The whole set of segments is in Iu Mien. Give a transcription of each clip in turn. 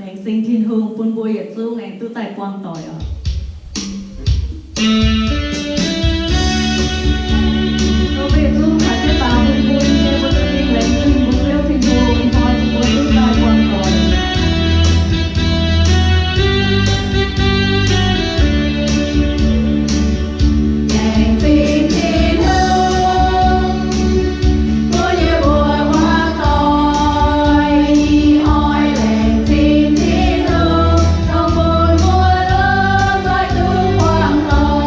Laengz zingh Tin-Hungh bun mbuo yietc zungv aengx duqv daaih buangh doic oc. Mbuo yietc zungv kaux jienv daaih bun mbuo, mbuo za'gengh laengz zingh mbuo Ziouv Tin-Hungh, hnoi bun mbuo duqv daaih buangh doic. Laengz zingh Tin-Hungh, mbuo nyei mbuox muoz-doic, ih hnoi laengz zingh Tin-Hungh, dongh bun mbuo lomh nzoih duqv buangh doic.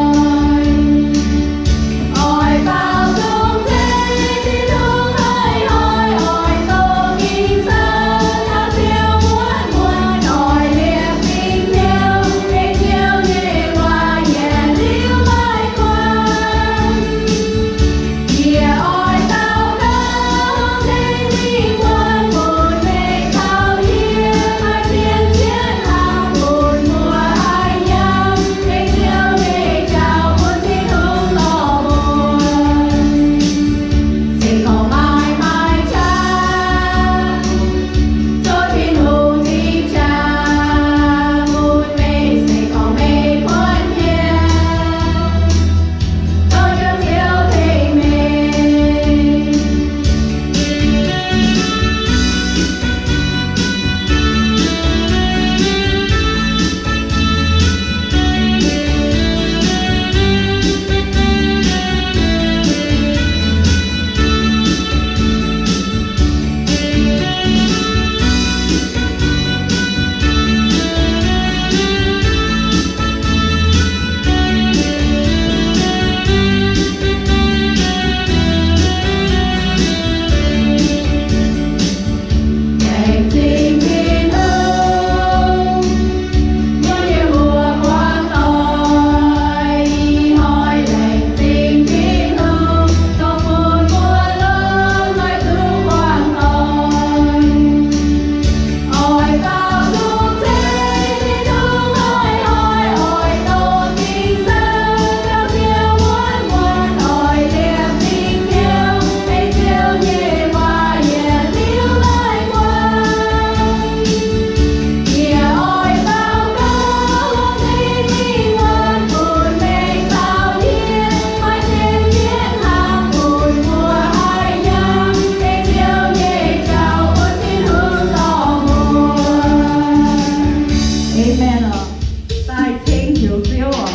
Oix baaux nzung ceix Tin-Hungh hnoi-hnoi, oix doqc Ging-Sou caux Ziouv muonz muonz, oix liepc fingx hnyouv ei Ziouv nyei waac yietc liuz maiv guanh. Yie oix daux gaux, longc zingh mingh muonz bun meih caux yie maaih zien jienv hnamv, bun mbuo haih yangh ei Ziouv nyei jauv, bun Tin-Hungh lorh muonz. Se gorngv maaih, maaih qaqv, zoux Tin-Hungh nyei qaqv bun meih, se gorngv meih kuonx hnyouv, zoux Ziouv Ziouv tengx meih. Amen oc. Daaih ceng heuc Ziouv oc.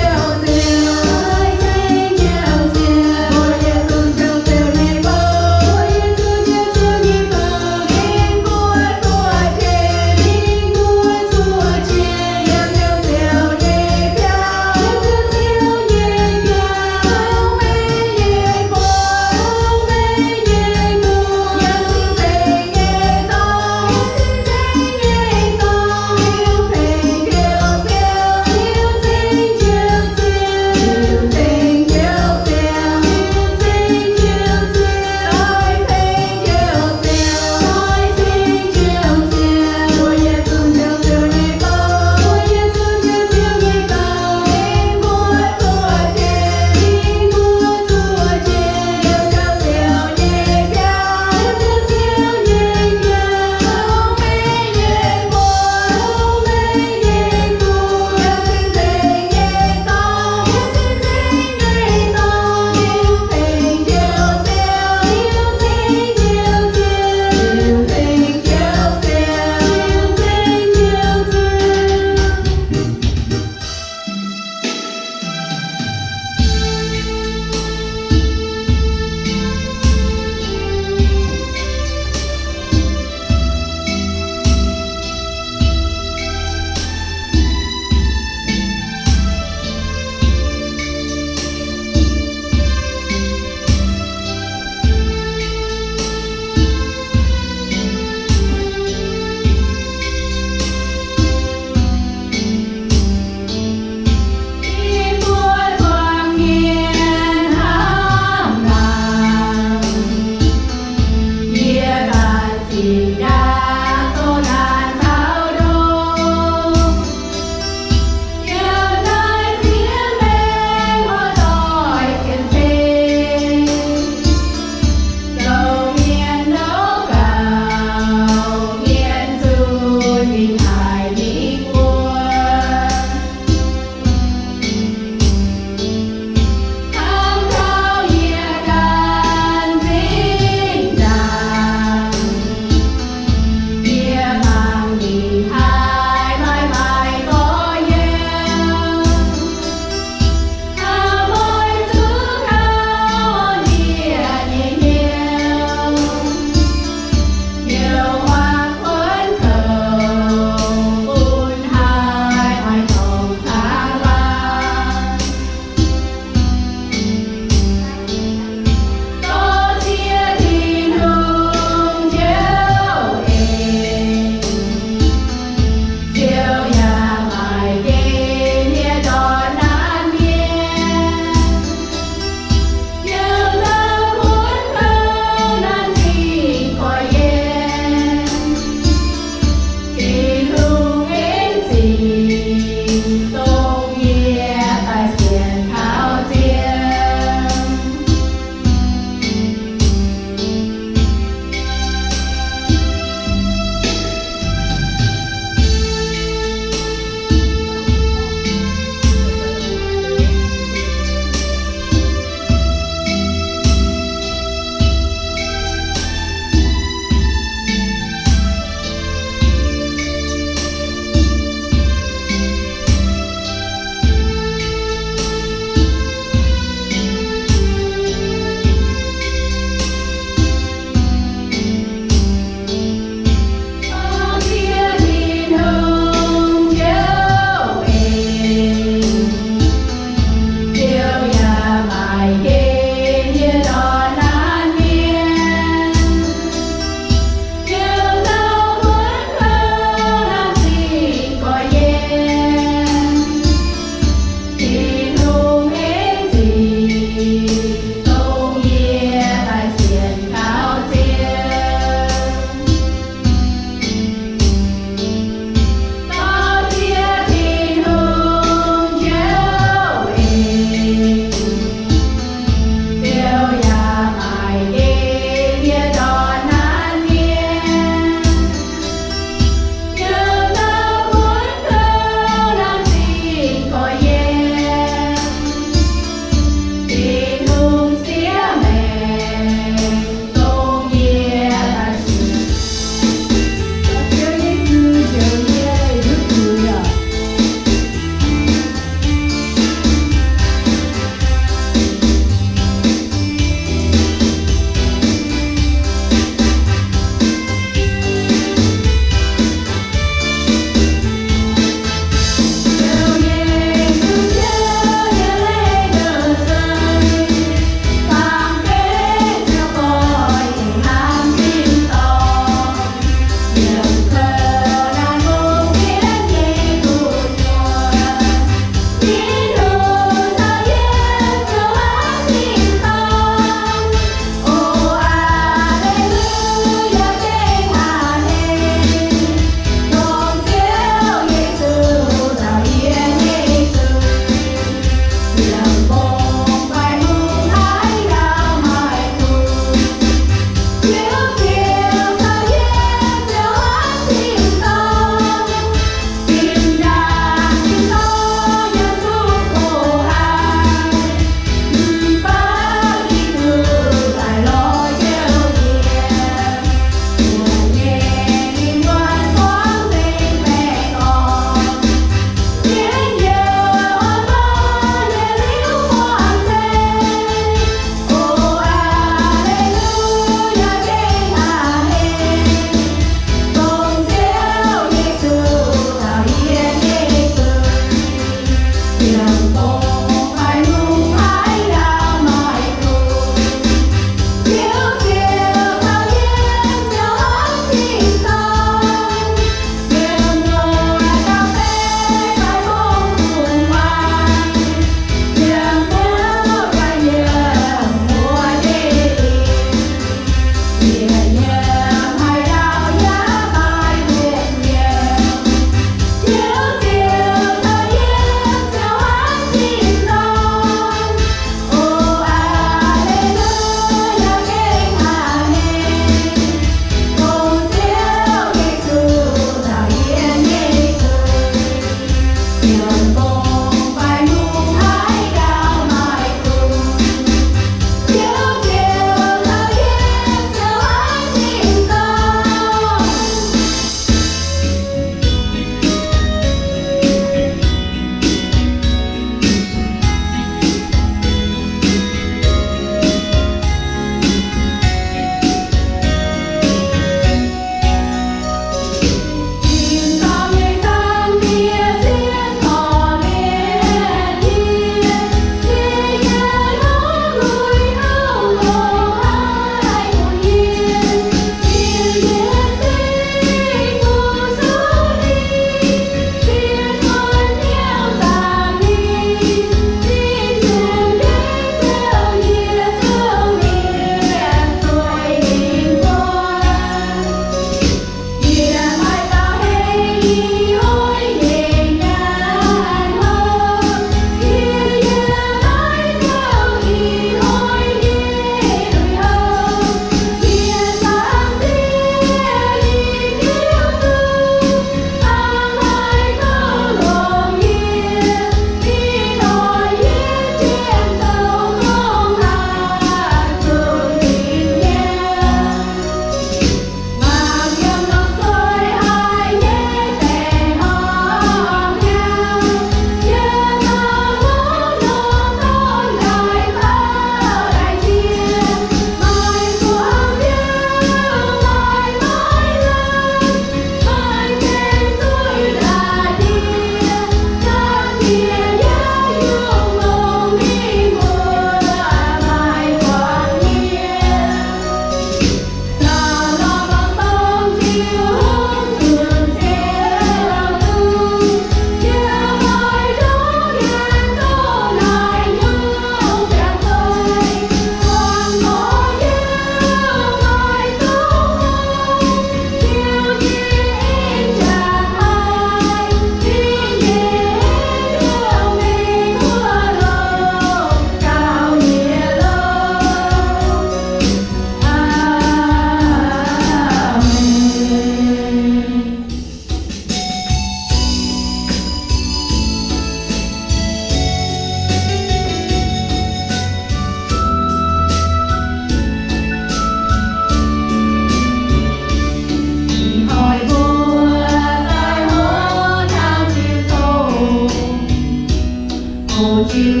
Jiu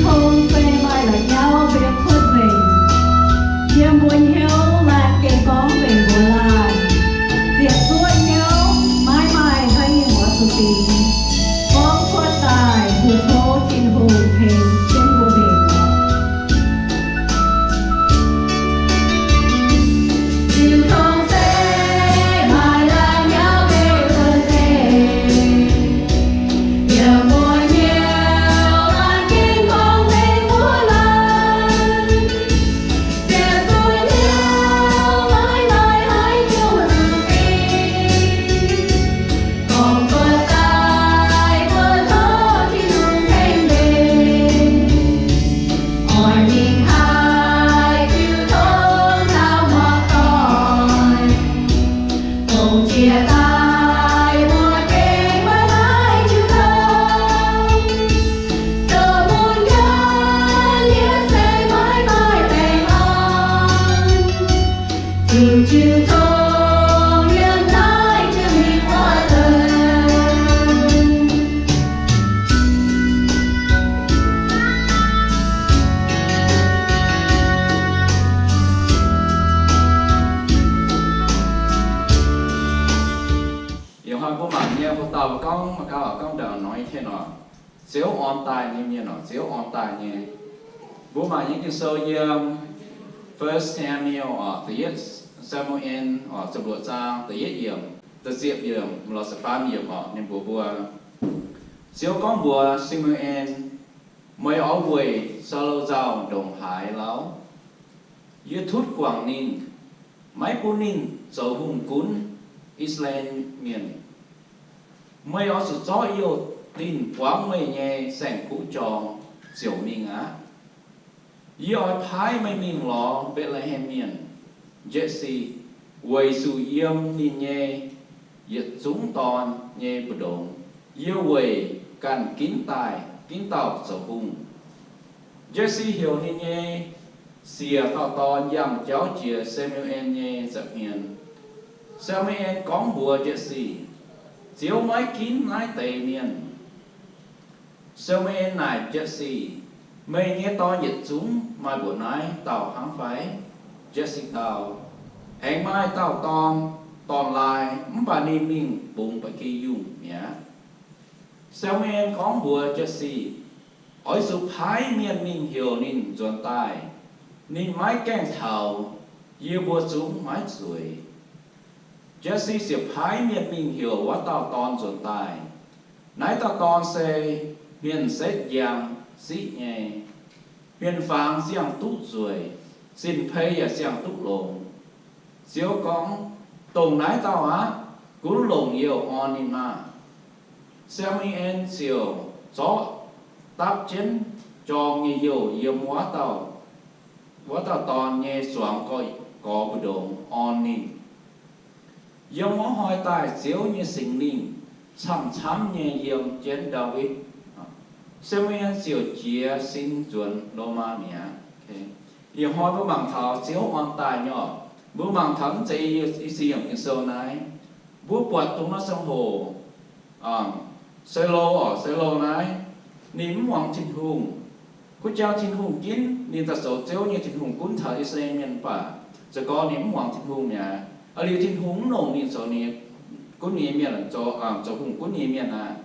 tong se maaih la'nyauv mbenc cuotv nzengc. Yiem mbuo hnyouv laanh gengh gorngv nzengc mbuox laanh, ziepc zuoqv hnyouv maiv maaih haaix nyungc oix zuqc bingx. Gorngv cuotv daaih bun tov Tin-Hungh tengx jienv mbuo mbenc. Ih hnoi mbuo mangc nyei, mbuo dauh gorngv, mangc gaax gorngv ndau noiv tien oc. Ziouv orn daaih nyei mienh oc, Ziouv orn daaih nyei. Mbuo mangc nyei Ging-Sou yiem First Samuel oc, da'yietv Saa^mu^en oc, ziepc luoqc zaang, da'yietv yiemc, da'ziepc yiemc, lorz ziepc faam yiemc oc, ninh mbuox mbuo, Ziouv gorngv mbuox Saa^mu^en, Meih oix weic Saulo nzauh ndongc haaix lauh? Yie tutv guangc ninh, maiv bun ninh zoux hungh gunv I^saa^laa^en Mienh. Meih oix zuqc zorqv youh dinh buangv meih nyei saeng-kuv jorng ziouc mingh aqv. Yie oix paaiv meih mingh lorz Mbetc^le^hem Mienh, Jesi, weic zuqc yiem ninh nyei yietc zungv dorn nyei mbu'ndongx yie weic ganh ginv daaih ginv dauh zoux hungh. Jesi heuc ninh nyei siec dauh dorn yangh jauv jiex Saa^mu^en nyei nza'hmien. Saa^mu^en gorngv mbuox Jesi, Ziouv maiv ginv naaiv deix mienh. Saa^mu^en naaic Jesi, Meih nyei dorn yietc zungv maaih mbuoqc naaiv dauh hnangv fai? Jesi dau, Aengx maaih dauh dorn, dorn-laai, mv baac ninh mingh bungx ba'gi yungh mi'aqv. Saa^mu^en gorngv mbuox Jesi, Oix zuqc paaiv mienh mingh heuc ninh nzuonx daaih. Ninh maiv gaengh taux, yie mbuo zungv maiv zueiz. Jesi ziouc paaiv mienh mingh heuc wuov dauh dorn nzuonx daaih. Naaiv dauh dorn se hmien setv njang siqv nyei, hmien fangx ziangh duqv nzueic, sin-pei yaac ziangh duqv longx. Ziouv gorngv, Dongh naaiv dauh aqv. Gunv longc youh orn ninh maah! Saa^mu^en ziouc zorqv dapv jienv jorng nyei youh yiem wuov dauh wuov dauh dorn nyei zuangx gorx mbu'ndongx orn ninh. Yiem wuov hnoi daaih Ziouv nyei Singx Lingh camv-camv nyei yiem jienv Ndaawitv. Saa^mu^en ziouc jiez sin nzuonx Lomaa mi'aqv. Ih hnoi mbuo mangc taux Ziouv orn daaih nyei oc. Mbuo mangc taux mv zeiz i cin yangc Ging-Sou naaiv. Mbuo buatc dongh naaiv ziangh hoc Saulo oc, Saulo naaiv, ninh mv muangx Tin-Hungh. Kuv jang Tin-Hungh ginv ninh daaih zoux Ziouv nyei Tin-Hungh gunv taux I^saa^laa^en Mienh mv baac za'gengh ninh mv muangx Tin-Hungh mi'aqv. Aav liuz Tin-Hungh mv longc ninh zoux ninh gunv ninh nyei mienh, zoux, zoux hungh gunv ninh nyei mienh aqv.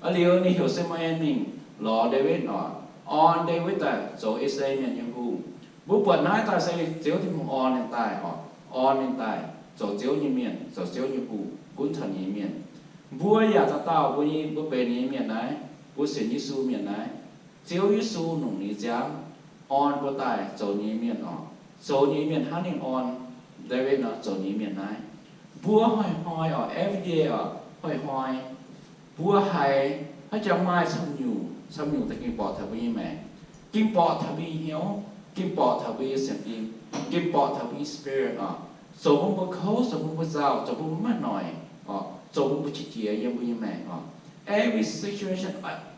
Aav liuz ninh heuc Saa^mu^en mingh lorz Ndaawitv oc, orn Ndaawitv daaih zoux I^saa^laa^en Mienh nyei hungh. Mbuo buatc naaiv daaih se Ziouv Tin-Hungh orn ninh daaih oc, orn ninh daaih zoux Ziouv nyei mienh, zoux Ziouv nyei hungh gunv taux ninh nyei mienh. Mbuo yaac dauh dauh mbuo, mbuo benx ninh nyei mienh naaiv, mbuo sienx Yesu mienh naaiv, Ziouv Yesu longc ninh nyei nziaamv orn mbuo daaih zoux ninh nyei mienh oc, zoux ninh nyei mienh hnangv ninh orn Ndaawitv nor zoux ninh nyei mienh naaiv. Mbuo hnoi-hnoi oc, every day oc, hnoi-hnoi mbuo haiz haaix jangx maaih camv nyungc, camv nyungc daaih ging borqc taux mbuo nyei maengc, ging borqc taux mbuo nyei hnyouv, ging borqc taux mbuo nyei sienx fim, ging borqc taux mbuo nyei spirit oc, zoux bun mbuo kouv, zoux bun mbuo nzauh, zoux bun mbuo maiv noic oc, zoux bun mbuo qiex jiez yiem mbuo nyei maengc oc. Every situation,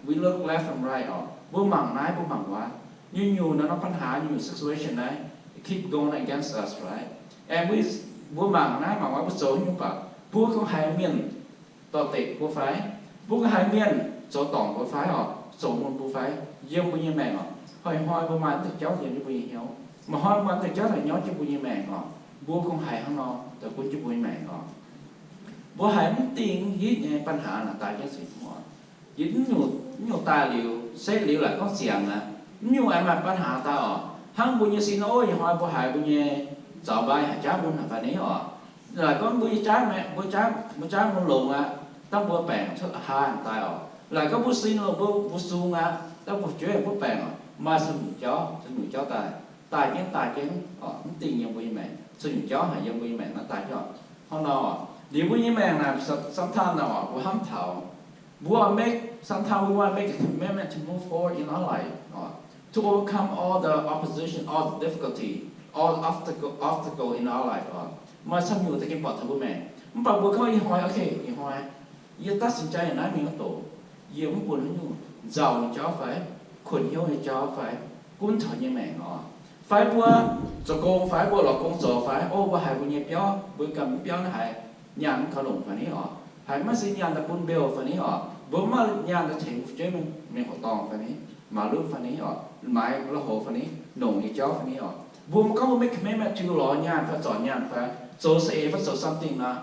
we look left and right oc, mbuo mangc naaiv, mbuo mangc wuov, nyungc-nyungc naaiv norm ปัญหา, nyungc-nyungc situation naaiv keep going against us, right? And we, mbuo mangc naaiv mangc wuov, mbuo zoux haaix nyungc baac mbuo gorngv haiz mienh dorh deix mbuo fai? Mbuo gorngv haiz mienh zoux dorngc mbuo fai oc, zoux mun mbuo fai? Yiem mbuo nyei maengc oc, hnoi-hnoi mbuo maaih deix jauv yiem jienv mbuo nyei hnyouv. Maaih hnoi maaih deix jauv naaic nyauv jienv mbuo nyei maengc oc. Mbuo gorngv haiz hnangv nor daaih gunv jienv mbuo nyei maengc oc. Mbuo haiz mv dingh hitv nyei ปัญหา naaic daaih jienv zuqc hnyouv oc. Yie mv nyungc, mv nyungc daaih liuz, setv liuz laaic gorngv ziangx aqv. Mv nyungc aengx maaih ปัญหา daaih oc. Hnangv mbuo nyei sin oc, ih hnoi mbuo haiz mbuo nyei zaux mbai haic jaav mun haic fai ni oc. Laaic gorngv mbuo nyei jaav, mbuo jaav, mbuo jaav mun longx aqv, dangh mbuo baengc cuotv haa daaih oc. Laaic gorngv mbuo sin longx, mbuo, mbuo sung aqv, dangh mbuo fu'jueiv mbuo baengc oc. Maaih cun nyungc jauv, cun nyungc jauv daaih, daaih jienv, daaih jienv oc, mv dingh yiem mbuo nyei maengc, cun nyungc jauv haic yiem mbuo nyei maengc naaiv daaih jienv oc. Hnangv nor oc, liuz mbuo nyei maengc naaic, sometimes naaic oc, mbuo hnamv taux mbuo make, sometimes we want to make a commitment to move forward in our life, to overcome all the opposition, all the difficulty, all obstacle, obstacle in our life oc. Maaih camv nyungc daaih ging borqc taux mbuo maengc. Mv baac mbuo gorngv ih hnoi, okay, ih hnoi yie ตัดสินใจ naaiv mingh wuov doqc, yie mv bun haaix nyungc nzauh nyei jauv fai, kuonx hnyouv nyei jauv fai, gunv taux nyei maengc oc. Fai mbuo zoux gong fai mbuo lorz gong zoux fai, o, mbuo haiz mbuo nyei biauv, mbuo ganh mv biauv naaiv haiz nyaanh mv gaux longc fai ni oc, haiz maiv sin nyaanh daaih bun mbeu fai ni oc, mbuo mv maaih nyaanh daaih tengx fu'jueiv mingh horqc dorngh fai ni, maaiz lutv fai ni oc, maaiz lauh houx fai ni, longc nyei jauv fai ni oc. Mbuo maiv gorngv mbuo make commitment to lorz nyaanh fai zorc nyaanh fai zoux saeng-eix fai zoux something nor,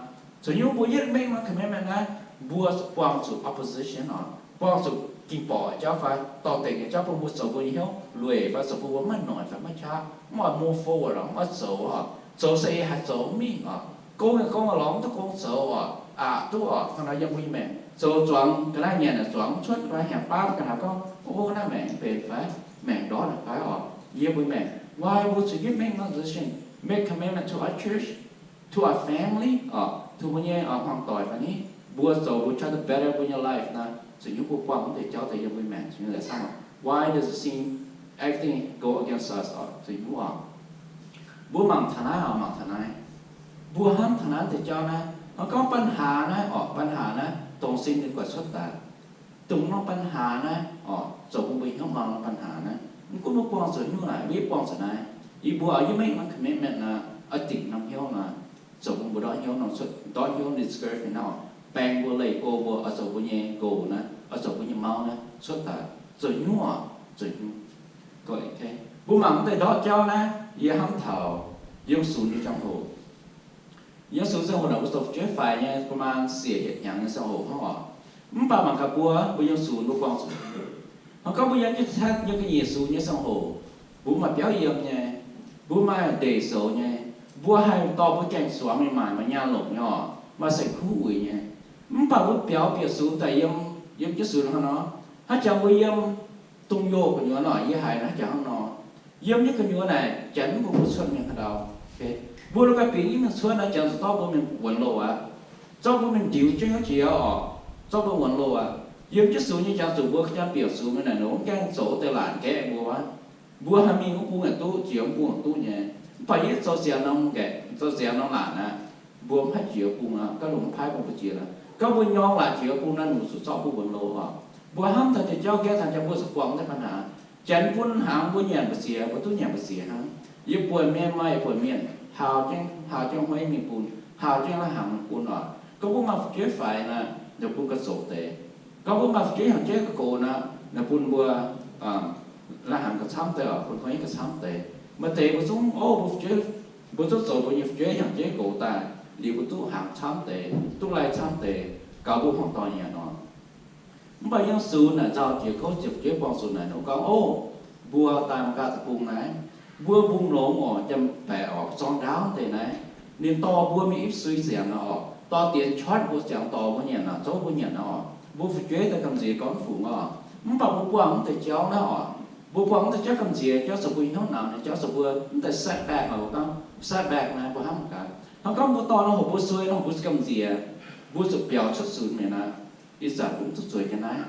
zoux nyungc mbuo yietv make commitment naaiv, mbuo buangh zuqc opposition oc, buangh zuqc ging borqc jauv fai dorh dengc nyei jauv bun mbuo zoux mbuo nyei hnyouv lueic fai zoux bun mbuo maiv noic fai maiv qaqv, mv oix move forward oc, mv oix zoux oc, zoux saeng-eix haiz zoux mingh oc, gong nyei gong lorz mv duqv gong zoux oc, aqc duqv oc, hnangv nor yiem mbuo nyei maengc zoux zuangx ga'naaiv nyanc zuangx mv cuotv fai hnyangx baav ga'naaiv gorngv, o, naaiv maengc mv benx fai, maengc ndortv fai oc, yiem mbuo nyei maengc. Why mbuo zuqc yietv make one decision, make commitment to our church, to our family oc, to mbuo nyei hmuangv doic fai ni, mbuo zoux mbuo try to better mbuo nyei life naaiv, zoux nyungc mbuo buangh mv deix jauv daaih yiem mbuo nyei maengc, zoux nyungc daaih camv oc. Why does it seem everything go against us oc, zoux nyungc oc. Mbuo mangc taux naaiv oc, mangc taux naaiv. Mbuo hnamv taux naaiv deix jauv naaiv, mv gorngv ปัญหา naaiv oc, ปัญหา naaiv dongh sin ninh guaix cuotv daaih. Dongh norm ปัญหา naaiv oc, zoux bun mbuo hnyouv muangx norm ปัญหา naaiv. Mv gunv mbuo buangh zuqc hnyouv naaic, mbuo yietv buangh zuqc naaiv, yie mbuo oix yietv make norm commitment naaiv, oix dingc norm hnyouv naaiv, zoux bun mbuo ndortv hnyouv norm cuotv, ndortv hnyouv discourage naaiv oc, baeng mbuo leih go mbuo oix zoux mbuo nyei goal naaiv, oix zoux mbuo nyei mauv naaiv cuotv daaih, zoux hnyouv oc, zoux hnyouv. Mbuo mangc mv deix ndortv jauv naaiv, yie hnamv taux yiem sunx nyei ziangh hoc. Yiem sunx ziangh hoc naaic mbuo zoux fu'jueiv faix nyei, ประมาณ siec hietc hnyangx nyei ziangh hoc hnangv oc. Mv baac mangc gaax mbuo, mbuo yiem sunx mbuo buangh zuqc hnyouv. Hnangv gorngv mbuo yiem jienv tanh yiem ga'nyiec sunx nyei ziangh hoc, mbuo maaih biauv yiem nyei, mbuo maaih ndeic zoux nyei, mbuo haih dorh mbuo gaengh zuangx mingh maaic maaih nyaanh longc nyei oc, maaih saeng-kuv uix nyei. Mv baac mbuo biaux bieqc sunx daaih yiem, yiem jienv sunx hnangv nor, hnangv jangx mbuo yiem dongh yoh gu'nyuoz nor, yie haiz naaiv jangx hnangv nor. Yiem nyei gu'nyuoz naaic, janx mv bun mbuo cuotv mingh haaix ndau. Mbuo la'guaih bingx yie mingh cuotv naaiv, janx zuqc dorv mbuo mingh wuonx loh aqv. Zorqv mbuo mingh ndiux jienv hnyouv jiex oc. Zorqv mbuo wuonx loh aqv. Yiem jienv sunx nyei janx zuqc mbuo janx bieqc sunx mingh naaic, ninh mv gaengh zoux deix laatc nqaeqv mbuo aqv. Mbuo haih mingh wuov bung yaac duqv, jiex wuov bung yaac duqv nyei. Mv baac yie zoux siangx norm nqaeqv, zoux siangx norm laatc naaiv, mbuo mv haih jiex wuov bung aqv. Gauh longc mv paaiv bun mbuo jiex lorqc. Gorngv mbuo nyorng laatc jiex wuov bung naaiv, ninh zuqc zorqv mbuo mbuox loh oc. Mbuo hnamv taux jiex jauv gaeqv taux jiex, mbuo zuqc buangh naaiv ba'hnangv. Janx bun hnaangx mbuo nyanc mbu'ziex, mbuo duqv nyanc mbu'ziex hnangv. Yie buonc mienh maaih, yie buonc mienh haau jienv, haau jienv hueiv mingh bun, haau jienv lai-hnaangx mingh bun oc. Gorngv mbuo maaih fu'jueiv faix naaic, ninh bun ga'zoux deix. Gorngv mbuo maaih fu'jueiv hnyangx-jeiv ga'gox naaic, ninh bun mbuo lai-hnaangx ga'camv deix oc, bun hueiv ga'camv deix. Maaih deix mbuo zungv, o, mbuo fu'jueiv, mbuo zungv zoux mbuo nyei fu'jueiv hnyangx-jeiv gox daaih, liuz mbuo duqv hnaangx camv deix, duqv lai camv deix, gaux mbuo hmuangv doic nyanc oc. Mv baac yiem sux naaic nzauh jiex kouv jiex fu'jueiv buangh zuqc naaic nor gorngv, o, mbuo daaih Meigaa deic-bung naaiv, mbuo mbungh longx oc, jiem-baeqc oc, zorng ndaauv deix naaiv, ninh dorh mbuo mingh ipv sui ziangx naaic oc, dorh dienx cuotv mbuo ziangx dorh mbuo nyanc naaic, zouv mbuo nyanc naaic oc, mbuo fu'jueiv daaih gamh nziex gorngv fungc oc. Mv baac mbuo buangh mv deix jauv naaiv oc, mbuo buangh mv deix jauv gamh nziex, jauv zuqc mbuo hnyouv nangx nyei jauv, zuqc mbuo mv deix setback oc, gorngv setback naaiv mbuo hnamv gaax. Hnangv gorngv mbuo dorh norm hoc mbuo sui, norm hoc mbuo gamh nziex, mbuo zuqc biaux cuotv zunx mi'aqv naaiv. Ih zanc mbuo mv duqv zueiz ga'naaiv.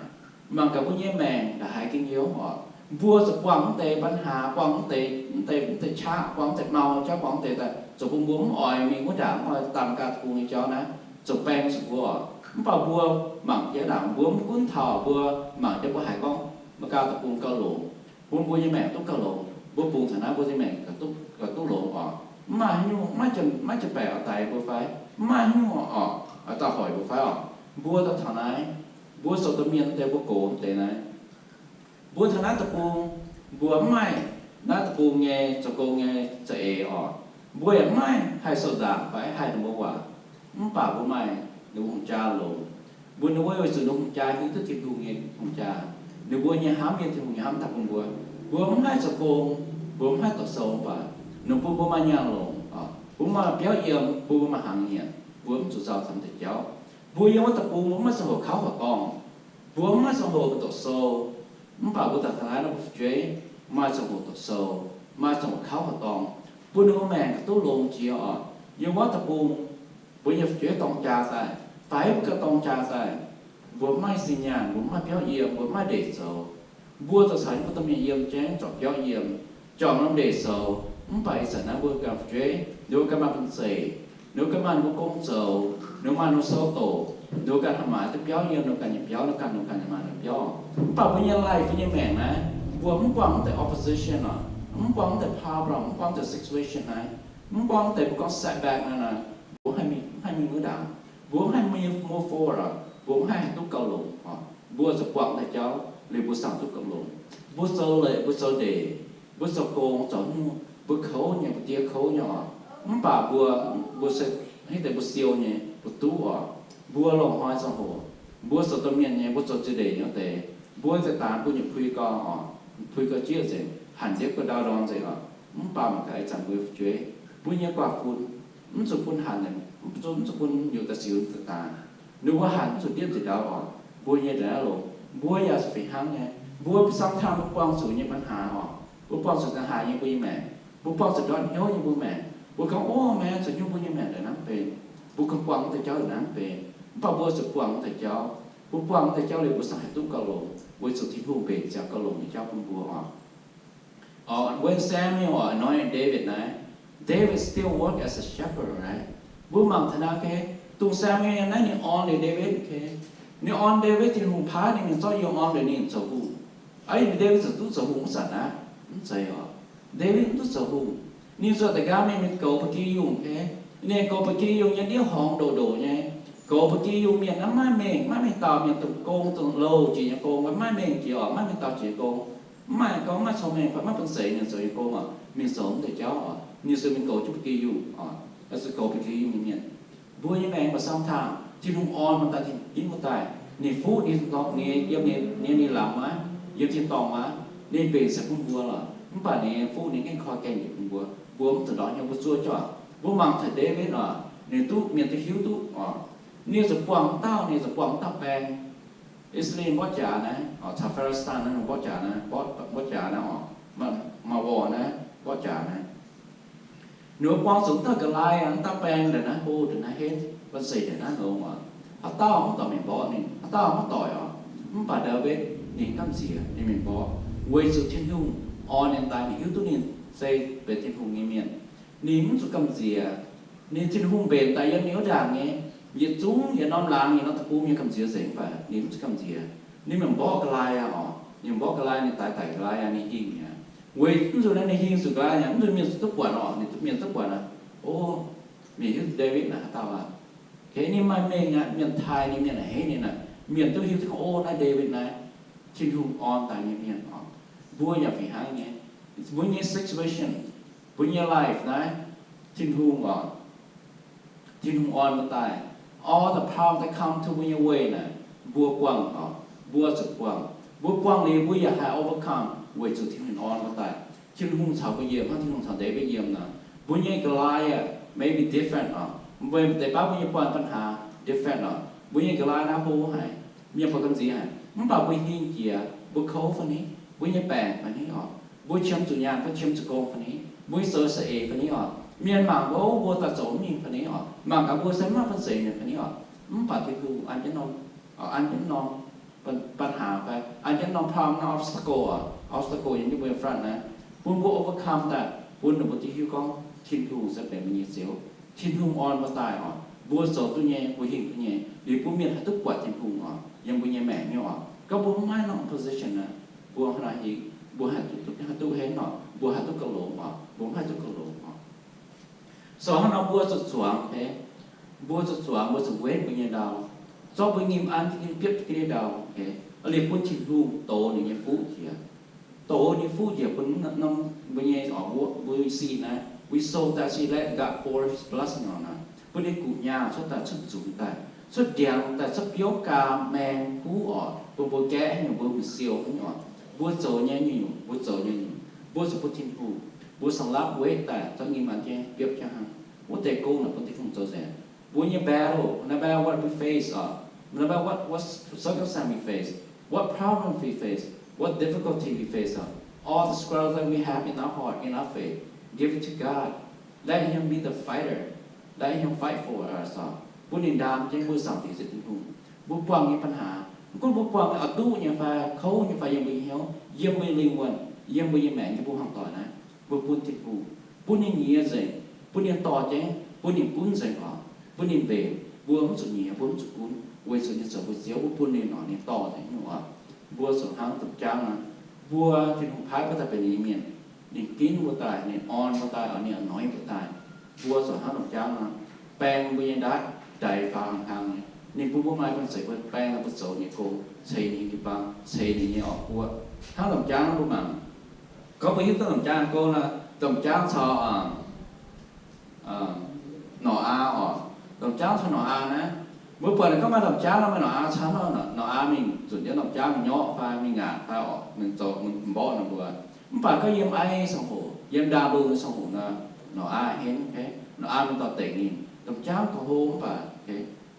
Mangc gaax mbuo nyei maengc ndongc haaix gengh youz oc. Mbuo zuqc buangh mv deix ปัญหา, buangh mv deix, mv deix, mv deix qaqv, buangh mv deix mau jauv, buangh mv deix daaih zoux bun mbuo mv oix mingh wuov ndaangc, mv oix daaih Meigaa deic-bung nyei jauv naaiv, zoux baeng zuqc mbuo oc. Mv baac mbuo mangc jiex ndaangc, mbuo mv gunv taux mbuo mangc jiex mbuo haiz gorngv Meigaa deic-bung gauh longx, bun mbuo nyei maengc duqv gauh longx, mbuo bungx taux naaiv mbuo nyei maengc gauh duqv, gauh duqv longx oc. Mv maaih haaix nyungc, maiv jiem, maiv jiem-baeqc oix daix mbuo fai? Mv maaih haaix nyungc oc, oix dauh hoic mbuo fai oc? Mbuo daaih taux naaiv, mbuo zoux domh mienh deix, mbuo gox deix naaiv, mbuo taux naaiv deic-bung, mbuo mv maaih naaiv deic-bung nyei zoux gong nyei za'eix oc. Mbuo yaac mv maaih haih sou nzaangc fai haih ninh mbuo waac, mv baac mbuo maaih ninh mbuo hungh jaa longx. Mbuo ninh mbuo weic zuqc ninh hungh jaa hiuv duqv Tin-Hungh nyei hungh jaa. Ninh mbuo nyei hnamv yiem Tin-Hungh nyei hnamv daaih bun mbuo. Mbuo mv haih zoux gong, mbuo mv haih doqc sou, mv baac ninh bun mbuo maaih nyaanh longx, bun mbuo maaih biauv yiem, bun mbuo maaih hnaangx nyanc, mbuo mv zuqc nzauh camv deix jauv. Mbuo yiem wuov deic-bung mbuo mv maaih ziangh hoc kauv horqc dorngh, mbuo mv maaih ziangh hoc doqc sou, mv baac mbuo daaih taux naaiv nor mbuo fu'jueiv maaih ziangh hoc doqc sou, maaih ziangh hoc kauv horqc dorngh, bun ninh mbuo maengc gauh duqv longx jiex oc. Yiem wuov deic-bung mbuo nyei fu'jueiv dorng jaa daaih, faix mbuo ganh dorng jaa daaih, mbuo mv maaih zinh nyaanh, mbuo mv maaih biauv yiem, mbuo mv maaih ndeic zoux. Mbuo zoux caux mbuo domh mienh yiem jienv zorc biauv yiem, zorc norm ndeic zoux, mv baac ih zanc naaiv mbuo ganh fu'jueiv, ninh mbuo ganh maaih bun zeic, ninh mbuo ganh maaih ninh mbuo gong zoux, ninh mbuo maaih ninh mbuo sou doqc, ninh mbuo ganh haih maaiz duqv biauv yiem, ninh mbuo ganh nyei biauv, ninh mbuo ganh, ninh mbuo ganh maaih ninh biauv. Mv baac mbuo nyei life, mbuo nyei maengc naaiv, mbuo mv buangh mv deix opposition oc, mv buangh mv deix problem, mv buangh mv deix situation naaiv, mv buangh mv deix mbuo gorngv setback naaiv, mbuo mv haih mingh, mv haih mingh wuov ndaangc, mbuo mv haih move forward oc, mbuo mv haih duqv gauh longx oc. Mbuo zuqc buangh deix jauv liuz mbuo sang duqv gauh longx. Mbuo zoux leiz, mbuo zoux ndeic, mbuo zoux gong, zoux hnyouv, mbuo kouv nyei, mbuo diev kouv nyei oc. Mv baac mbuo, mbuo se hiuv deix mbuo siou nyei, mbuo duqv oc. Mbuo loz-hnoi ziangh hoc, mbuo zoux domh mienh nyei, mbuo zoux ziex ndeic nyei wuov deix, mbuo za'gengh bun yietc pui gau oc, pui gau jieqv nzengc, hanc ndiev gau ndau ndorm nzengc oc. Mv baac mangc gaax ih zanc mbuo fu'jueiv, mbuo nyei guaax fun, mv zuqc bun hanc, mv zuqc, mv zuqc bun hnyouv daaih siux daaih daaih. Ninh mbuo hanc mv zuqc ndiev nzengc ndau oc. Mbuo nyei ndongc naaiv longx, mbuo yaac zuqc fih hnangv nyei. Mbuo samv tangh mbuo buangh zuqc nyei ปัญหา oc, mbuo buangh zuqc ndongc haaix nyei mbuo nyei maengc, mbuo buangh zuqc ndortv hnyouv nyei mbuo maengc, mbuo gorngv, o, maiv zuqc hnyouv mbuo nyei maengc ndongc naaiv benx, mbuo kungx buangh mv deix jauv ndongc naaiv benx. Mv baac mbuo zuqc buangh mv deix jauv, mbuo buangh mv deix jauv liuz mbuo cingx haih duqv gauh longx, weic zuqc Tin-Hungh mbenc ziangx gauh longx nyei jauv bun mbuo oc. Orh, when Samuel anointed David naaiv, David still work as a shepherd, right? Mbuo mangc taux naaiv, dongh Samuel naaiv ninh orn liuz David, ninh orn David, Tin-Hungh paaiv ninh mingh zorqv yiem orn liuz ninh zoux hungh. Aa, David ziouc duqv zoux hungh wuov zanc aqv? Mv zeiz oc. David mv duqv zoux hungh. Ninh zuqc da'nqaang mingh goux ba'gi yungh, ninh goux ba'gi yungh nyei ndiev horngz ndoqc ndoqc nyei. Goux ba'gi yungh mienh naaiv maiv mengh, maiv mengh dauh mienh dongh gong, dongh louh jiex nyei gong, maiv mengh jiex oc, maiv mengh dauh jiex gong. Mv maaih gorngv maaih cong-mengh fai maiv bun zeiz mienh zoux nyei gong oc, mingh zoux mv deix jauv oc. Ninh zuqc mingh goux jienv ba'gi yungh oc, zuqc goux ba'gi yungh nyei mienh. Mbuo nyei maengc mbuo samv tangh, Tin-Hungh orn mbuo daaih, Tin-Hungh ginv mbuo daaih, ninh fuqv ninh dorngx, ninh yiem ninh, ninh lamz aqv, yiem tin-dorngh aqv, ninh mbenc se bun mbuo lorqc. Mv baac ninh fuqv ninh gengh koi gaengh yietc bun mbuo, mbuo mv zuqc ndortv hnyouv, mbuo zuov jauv. Mbuo mangc taux Ndaawitv oc, ninh duqv mienh duqv hiuv duqv oc, ninh zuqc buangh dauh, ninh zuqc buangh dauh baeng. I^saa^laa^en mborqv jaax naaiv, caux Fi^li^stin naaiv mborqv jaax naaiv, mborqv jaax naaiv oc, maaih worc naaiv mborqv jaax naaiv. Ninh mbuo buangh zuqc dauh Ga'laaih, dauh baeng ndongc naaiv hlo, ndongc naaiv henv, banh zeic ndongc naaiv longx oc. Haaix dauh mv doic mingh mborqv ninh, haaix dauh mv doic oc. Mv baac Ndaawitv ninh gamh nziex ninh mingh mborqv, weic zuqc Tin-Hungh orn ninh daaih, ninh hiuv duqv ninh se benx Tin-Hungh nyei mienh. Ninh mv zuqc gamh nziex. Ninh, Tin-Hungh mbenc daaih yiem ninh wuov ndaangc nyei, yietc zungv yietc norm laangz, yietc norm deic-bung mienh gamh nziex nzengc, mv baac ninh mv zuqc gamh nziex. Ninh mingh mborqv ga'lai aqv oc. Ninh mborqv ga'lai, ninh daix daic ga'lai aqv, ninh hingh mi'aqv. Weic mv zuqc naaiv ninh hingh zuqc ga'lai aqv, mv zuqc mienh zuqc duqv buatc oc, ninh duqv mienh duqv buatc aqv. O, mienh hiuv duqv Ndaawitv naaic haaix dauh aqv. Ninh maaih mengh aqv, mienh taaih ninh, mienh a'hneiv ninh aqv, mienh duqv hiuv duqv gorngv, o, naaiv Ndaawitv naaiv, Tin-Hungh orn daaih nyei mienh oc. Mbuo yaac fih hnangv nyei. Mbuo nyei situation, mbuo nyei life naaiv, Tin-Hungh oc, Tin-Hungh orn mbuo daaih. All the problem that come to mbuo nyei way naaic, mbuo buangh oc, mbuo zuqc buangh. Mbuo buangh liuz mbuo yaac haih overcome weic zuqc Tin-Hungh orn mbuo daaih. Tin-Hungh caux mbuo yiem, hnangv Tin-Hungh caux Ndaawitv yiem nor. Mbuo nyei Goliath may be different oc. Mbuo deix baav mbuo nyei buangh ปัญหา different oc. Mbuo nyei Goliath naaiv hlo haic, mienh buatc gamh nziex haic, mv baac mbuo hingh jiex, mbuo kouv fai ni, mbuo nyei baengc fai ni oc, mbuo qiemx zuqc nyaanh fai qiemx zuqc gong fai ni, mbuo nyei zoux saeng-eix fai ni oc, mienh mangc mbuo, mbuo daaih zoux mv mingh fai ni oc, mangc gaax mbuo se mv maaih banh zeic nyei fai ni oc, mv baac Tin-Hungh an jienv norm, an jienv norm ปัญหา fai an jienv norm problem, norm obstacle oc, obstacle yiem jienv mbuo nyei front naaiv, bun mbuo overcome daaih, bun ninh mbuo duqv hiuv gorngv Tin-Hungh se benx mbuo nyei Ziouv. Tin-Hungh orn mbuo daaih oc, mbuo zoux duqv nyei, mbuo hingh duqv nyei, liuz bun mienh haih duqv buatc Tin-Hungh oc yiem mbuo nyei maengc nyei oq. Gorngv mbuo mv maaih norm position naaic, mbuo hnangv haaix hingh, mbuo haih duqv, haih duqv henv oc, mbuo haih duqv gauh longx oc, mbuo mv haih duqv gauh longx oc. So hnangv nor mbuo zuqc zuangx, mbuo zuqc zuangx, mbuo zuqc wetv mbuo nyei ndau, zorqv mbuo nyim an biopv jienv ndau, liuz bun Tin-Hungh dox ninh nyei fuqv jiex. Dox ninh fuqv jiex bun mbuo nyei, mbuo sin naaiv, we sow that seed, let God pour His blessing on us, bun ninh guqc nyaah cuotv daaih, cuotv nzunx daaih, cuotv ndiangx daaih, cuotv biouv gaam maeng huv oc, bun mbuo gaeqv nyungc, mbuo mingh siou nyungc oc. Mbuo zoux nyei nyungc, mbuo zoux nyei nyungc, mbuo zuqc bun Tin-Hungh, mbuo sangx lapv wetv daaih, zorqv nyim an jienv biopv jienv hnangv. Wuov deix gong naaic bun Tin-Hungh zoux nzengc. Mbuo nyei battle, no matter what we face oc, no matter what, what circumstance we face, what problem we face, what difficulty we face oc, all the struggles that we have in our heart, in our faith, give it to God. Let Him be the fighter. Let Him fight for us oc. Bun ninh ndaam jienv, mbuo samx dingc se Tin-Hungh. Mbuo buangh nyei ปัญหา, mv gunv mbuo buangh oix duqv nyei fai kouv nyei fai, yiem mbuo nyei hnyouv, yiem mbuo nyei lingh wuonh, yiem mbuo nyei maengc, yiem mbuo hmuangv doic naaiv, mbuo bun Tin-Hungh, bun ninh nyiex nzengc, bun ninh dorh jienv, bun ninh gunv nzengc oc, bun ninh mbenc. Mbuo mv zuqc nyiex, mbuo mv zuqc gunv, weic zuqc ninh zoux mbuo Ziouv, mbuo bun ninh oc, ninh dorh nzengc nyungc oc. Mbuo zuqc hnangv domh jaangv nor, mbuo, Tin-Hungh paaiv mbuo daaih benx ninh nyei mienh, ninh ginv mbuo daaih, ninh orn mbuo daaih oc, ninh anoint mbuo daaih. Mbuo zuqc hnangv domh jaangv nor, baeng mbuo nyei ndaatv ndaix faaux hlang hlang nyei. Ninh bun mbuo maaih banh zeic mbuo baeng daaih mbuo zoux ninh nyei gong, ceix ninh nyei jiu-baang, ceix ninh nyei orqc guoqv. Hnangv domh jaangv mbuo mangc, gorngv mbuo hiuv duqv domh jaangv gong nor, domh jaangv caux Nor^aa oc. Domh jaangv caux Nor^aa naaiv, mbuo buatc naaic gorngv maaih domh jaangv nor, maaih Nor^aa caux, Nor^aa mingh zunc jienv domh jaangv mingh nyorqv fai mingh ngaatc fai oc, mingh zoux mborqv ninh mbuo. Mv baac gorngv yiem aiv nyei ziangh hoc, yiem ndaangh lungh nyei ziangh hoc nor, Nor^aa henv, Nor^aa mingh dorh dengc ninh. Domh jaangv gauh hlo mv baac,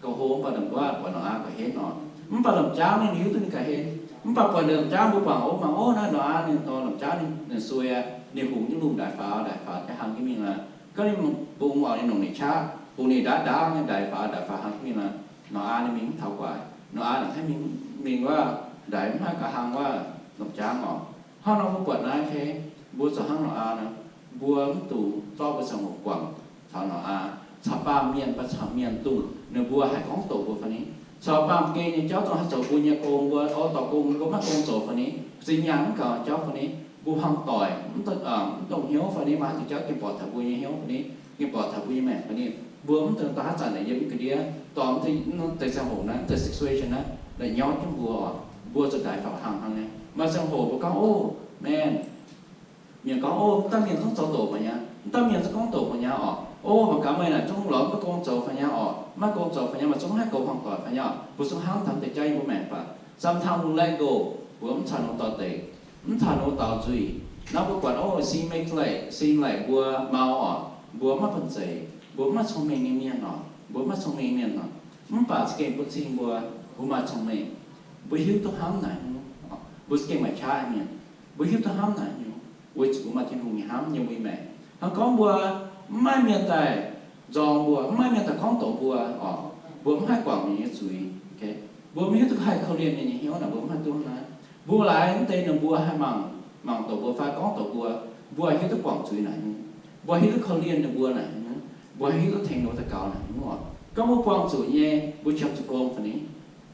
gauh hlo mv baac domh jaangv buatc Nor^aa gauh henv oc. Mv baac domh jaangv ninh hiuv duqv ninh gauh henv. Mv baac buatc ninh domh jaangv mbuo bangc, o, mangc, o, naaiv Nor^aa ninh dorh domh jaangv ninh suei aqv, ninh hungx jienv lungh ndaaix faaux, ndaaix faaux jaax hlang jienv mingh aqv. Gorngv ninh bungx oc, ninh longc ninh qaqv bungx ninh ndaauv ndaauv nyei ndaaix faaux, ndaaix faaux hlang jienv mingh aqv. Nor^aa ninh mingh mv taux guaax. Nor^aa ninh hnangv mingh, mingh wuov ndaaix mv haih gauh hlang wuov domh jaangv oc. Hnangv nor mbuo buatc naaiv, mbuo zoux hnangv Nor^aa nor, mbuo mv dungx zorqv mbuo ziangh hoc guangc taux Nor^aa, caux baamh mienh fai caux mienh dongh ninh mbuo haih gorngv doqc mbuo fai ni, caux baamh gen nyei jauv dongh haih zoux mbuo nyei gong, mbuo oix dorh gong, mbuo maiv gong zoux fai ni, zinh nyaanh mv gaux jauv fai ni, mbuo hmuangv doic mv dongh hnyouv fai ni, maaih haaix diuc jauv gengh borqc taux mbuo nyei hnyouv fai ni, gengh borqc taux mbuo nyei maengc fai ni, mbuo mv dungx daaih haaix zanc naaic yiem ga'ndiev dorh mv deix, mv deix ziangh hoc naaiv, mv deix situation naaiv naaic nyorqv jienv mbuo oc. Mbuo zuqc ndaaix faaux hlang hnangv nyei. Maaih ziangh hoc mbuo gorngv, o, man, mienh gorngv, o, mv dauh mienh zungv zoux doqc mbuo nyei, mv dauh mienh zungv gorngv doqc mbuo nyei oc. O, mangc gaax meih naaic zungv lorz mv duqv gong zoux fai nyei oc, maiv gong zoux fai nyei, meih zungv mv haih goux hmuangv doic fai nyei oc. Mbuo zungv hnamv taux deix jauv yiem mbuo maengc baac, sometimes we let go, mbuo mv caux ninh doic deix, mv caux ninh doic nzuih. Naaiv mbuo buatc, o, seem like, seem like mbuo mau oc, mbuo maiv banh zeic, mbuo maiv cong-mengh nyei mienh oc, mbuo maiv cong-mengh nyei mienh oc. Mv baac za'gengh bun cing mbuo, mbuo maaih cong-mengh, mbuo hiuv duqv hnamv naaic nyungc, mbuo za'gengh maaih qaqv nyei mienh, mbuo hiuv duqv hnamv naaic nyungc, weic zuqc mbuo maaih Tin-Hungh nyei hnamv yiem mbuo nyei maengc. Hnangv gorngv mbuo mv maaih mienh daaih nzorng mbuo, mv maaih mienh daaih gorngv doqc mbuo oc, mbuo mv haih guangc mienh nyei zuiz. Mbuo mv hiuv duqv haih korv-lienh mienh nyei hnyouv naaic, mbuo mv haih duqv naaiv. Mbuo laaix mv deix ninh mbuo haih mangc mangc doqc mbuo fai gorngv doqc mbuo, mbuo hiuv duqv guangc zuiz naaic nyungc, mbuo hiuv duqv korv-lienh ninh mbuo naaic nyungc, mbuo hiuv duqv tengx ninh mbuo daux gaux naaic nyungc oc. Gorngv mbuo buangh zuqc nyei, mbuo qiemx zuqc gong fai ni,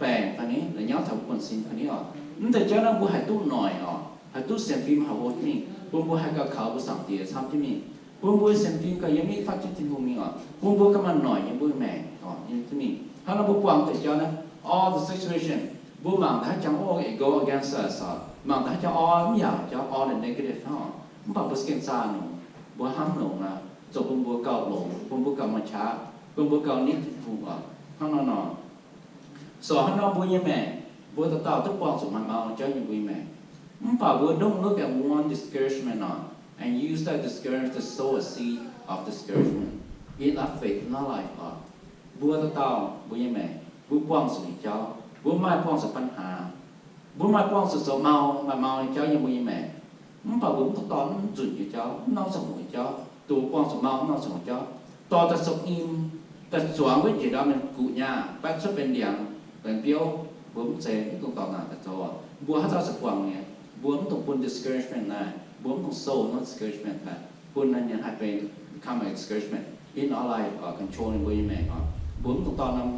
baengc fai ni, la'nyauv taux mbuo buonv-sin fai ni oc. Mv deix jauv naaiv mbuo haih duqv noic oc, haih duqv sienx fim haih hlo jienv mingh, bun mbuo haih gauh kaux mbuo Zaangc Diex camv jienv mingh, bun mbuo sienx fim gauh yiem mingh fatv jienv Tin-Hungh mingh oc, bun mbuo gauh maaih noic yiem mbuo maengc oc, yiem jienv mingh. Hnangv nor mbuo buangh deix jauv naaiv, all the situation, mbuo mangc daaih haaix jangx oc, it go against us oc, mangc daaih haaix jangx oc, mv yaac jauv all the negative hnangv oc, mv baac mbuo se gengh zaah longx, mbuo hnamv longx aqv, zoux bun mbuo gauh longx, bun mbuo gauh maaih qaqv, bun mbuo gauh nitv Tin-Hungh oc. Hnangv nor nor, so hnangv nor mbuo nyei maengc, mbuo dauh dauh duqv buangh zuqc maaih mau jauv yiem mbuo nyei maengc. Mv baac mbuo don't look at one discouragement oc, and use that discouragement to sow a seed of discouragement in our faith, in our life oc. Mbuo dauh dauh mbuo nyei maengc, mbuo buangh zuqc nyei jauv, mbuo maaih buangh zuqc ปัญหา, mbuo maaih buangh zuqc zoux mau, maaih mau nyei jauv yiem mbuo nyei maengc. Mv baac mbuo mv dungx dorh mv nzunc nyei jauv, mv norm ziangh hoc nyei jauv, dongh buangh zuqc mau mv norm ziangh hoc jauv, dorh daaih zoux nyim, daaih zuangx wuov njiec ndau mienh guqc nyaah, baeqv cuotv benx ndiangx, benx biouv, mbuo mv zeiz, mv dungx dorh naaic daaih zoux oc. Mbuo haaix dauh zuqc buangh nyei, mbuo mv dungx bun discouragement naaic, mbuo mv dungx sow norm discouragement daaih, bun naaiv nyei haih benx become a discouragement in our life, control ninh mbuo nyei maengc oc. Mbuo mv dungx dorh norm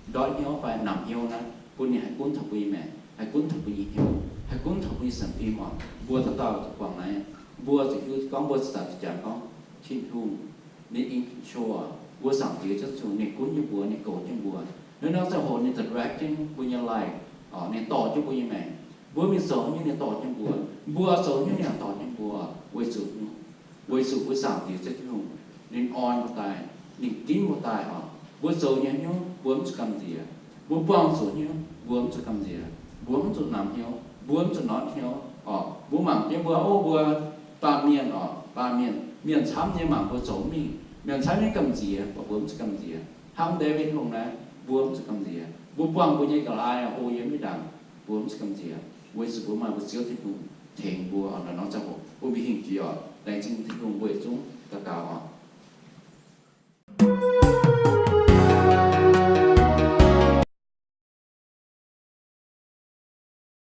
ndortv hnyouv fai namx hnyouv naaiv bun ninh haih gunv taux mbuo nyei maengc, haih gunv taux mbuo nyei hnyouv, haih gunv taux mbuo nyei sienx fim oc. Mbuo dauh dauh zuqc buangh naaiv, mbuo zuqc hiuv gorngv mbuo zuqc zanc zuqc jangx gorngv Tin-Hungh ninh in control, mbuo Zaangc Diex Ziouv Tin-Hungh ninh gunv jienv mbuo, ninh goux jienv mbuo. Naaiv norm ziangh hoc ninh direct jienv mbuo nyei life, ninh dorh jienv mbuo nyei maengc. Mbuo mingh zoux nyungc ninh dorh jienv mbuo, mbuo zoux nyungc ninh dorh jienv mbuo. Weic zuqc, weic zuqc mbuo Zaangc Diex Ziouv Tin-Hungh ninh orn mbuo daaih, ninh ginv mbuo daaih oc. Mbuo zoux nyei hnyouv mbuo mv zuqc gamh nziex, mbuo buangh zuqc hnyouv mbuo mv zuqc gamh nziex, mbuo mv zuqc namx hnyouv, mbuo mv zuqc nortv hnyouv oc. Mbuo mangc jienv mbuo, o, mbuo baamh mienh oc, baamh mienh, mienh camv nyei mangc mbuo zoux mingh, mienh camv nyei gamh nziex, mv baac mbuo mv zuqc gamh nziex. Hnangv Ndaawitv Hungh naaiv, mbuo mv zuqc gamh nziex. Mbuo buangh mbuo nyei ga'naaiv hlo yiem mv ndaangc, mbuo mv zuqc gamh nziex, weic zuqc mbuo maaih mbuo Ziouv Tin-Hungh tengx mbuo oc. Naaiv norm ziangh hoc bun mbuo hingh jiex oc. Laengz zingh Tin-Hungh weic zungv daux gaux oc.